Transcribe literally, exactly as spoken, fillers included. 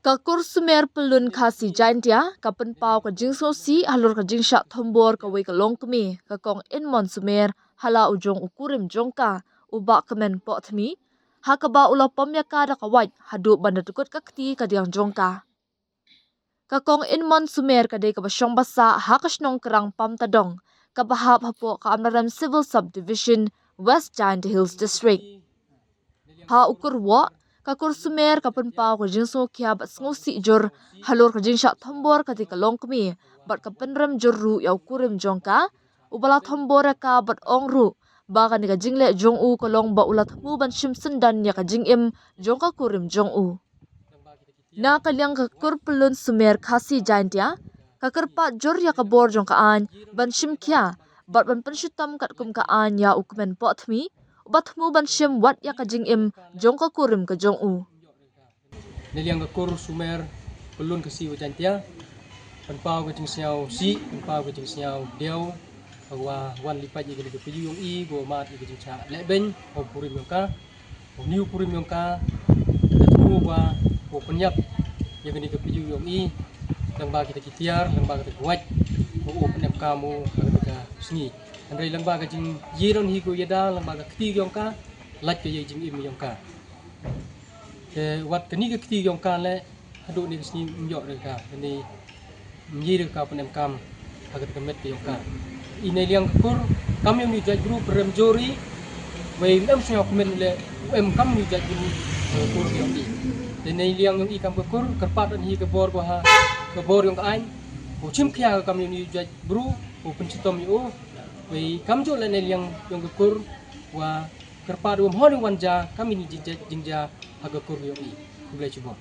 Ka kur Sumer Pyllun Khasi Jaintia ka pynpaw ka jingsngewsih halor ka jingshah thombor kawei ka longkmie, ka Kong Inmon Sumer, ha la u jong u kurim jong ka, u Bah Kmen Pohthmi, ha kaba u la pom ïa ka da ka wait haduh ban da dkut ka kti ka diang jong ka. Ka Kong Inmon Sumer ka dei kaba shong ba sah ha ka shnong Krang Pamtadong, kaba hap hapoh ka Amlarem Civil Subdivision, West Jaintia Hills District. Ha u kur woh, ka kur Sumer ka pynpaw ka jingsngewkhia bad sngewsih jur halor ka jingshah thombor katei ka longkmie, bad ka pynrem jur ruh ïa u kurim jong ka, uba la thombor ïa ka bad ong ruh ba kane ka jingleh jong u ka long ba u la thmu ban shim syndon ïa ka jingim jong ka kurim jong u. Na ka liang ka kur Pyllun Sumer Khasi Jaintia, ka kyrpad jur ïa ka bor jong ka aiñ ban shim khia bad ban pynshitom katkum ka aiñ ïa u Kmen Pohthmi, uba thmu ban shim wat ïa ka jingim jong ka kurim ka jong u. Na liang ka kur Sumer Pyllun Khasi Jaintia, pynpaw ka jingsngewsih, pynpaw ka jingsngewdiaw, ka wa wan lipait ïa ka pyrthei jong i, ba mad ïa ka jingshah lehbeiñ ha u kurim jong ka. Une u kurim jong ka, ka thmu ba u pynïap ïa kane ka pyrthei jong i, lyngba kita ki tiar, lyngba kita ki wait, ba u pynemkam u ha kata ka sngi. Hynrei lyngba ka jingïadon hi ko ïada, lyngba ka kti jong ka, lait ka ïa jingim jong ka. Te wat kane ka kti jong ka leh, haduh ne ka sngi ym ïoh re ka, kane ym ïoh re ka pynemkam ha kata ka met ka jong ka. I na liang ka kur, kam ïoh ni jait bru pyrem jur i, wei ym em sngewkmen leh, em kam ïoh ni jait bru, eh, kur jong i. Te na liang jong i kam ka kur, kyrpad hi ka bor ko ha, ka bor jong ka aiñ, ko shim khia kam ïoh ni jait bru, ko pynshitom ïa u, wei kam ju leh na liang jong ka kur, wa kyrpad u mhon wan ja, kam ïoh ni jingjait jingjia ha ka kur jong i. Khublei shibun.